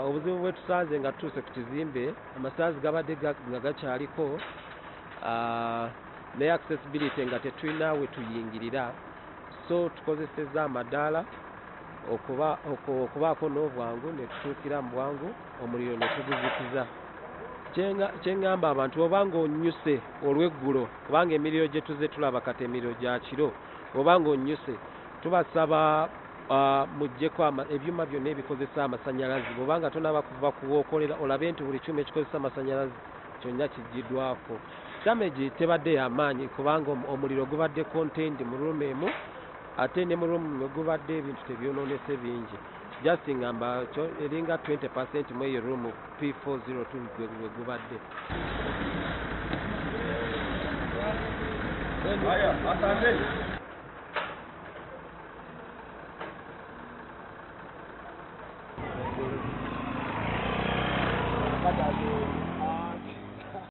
Obuzibu bwe tusanze nga tutuuse ku kizimbe, amasannyalaze gabadde nga gakyaliko, naye accessibility nga tetulina we tuyingirira, so tukozesezza amadaala okubaako n'obwangu ne tutuukira mu bwangu omuliro ne tuguzikiza. Kye ŋŋamba abantu, oba ng'onnyuse olw'eggulo, kubanga emiriro gye tuzze tulaba kati emiriro gya kiro, oba ng'onnyuse, tubasaba muggyeko ebyuma byonna ebikozesa amasannyalaze. Bw'obanga tonaba kuva ku w'okolera, olabe nti buli kyuma ekikozesa amasannyalaze kyonna kiggyiddwako. Damage tebadde y'amaanyi kubanga omuliro gubadde contained mu room emu, ate ne mu room mwe gubadde ebintu tebyonoonese bingi. Just ngamba eringa 20% mu eyo room P402 gwe gubadde. Haya, asante.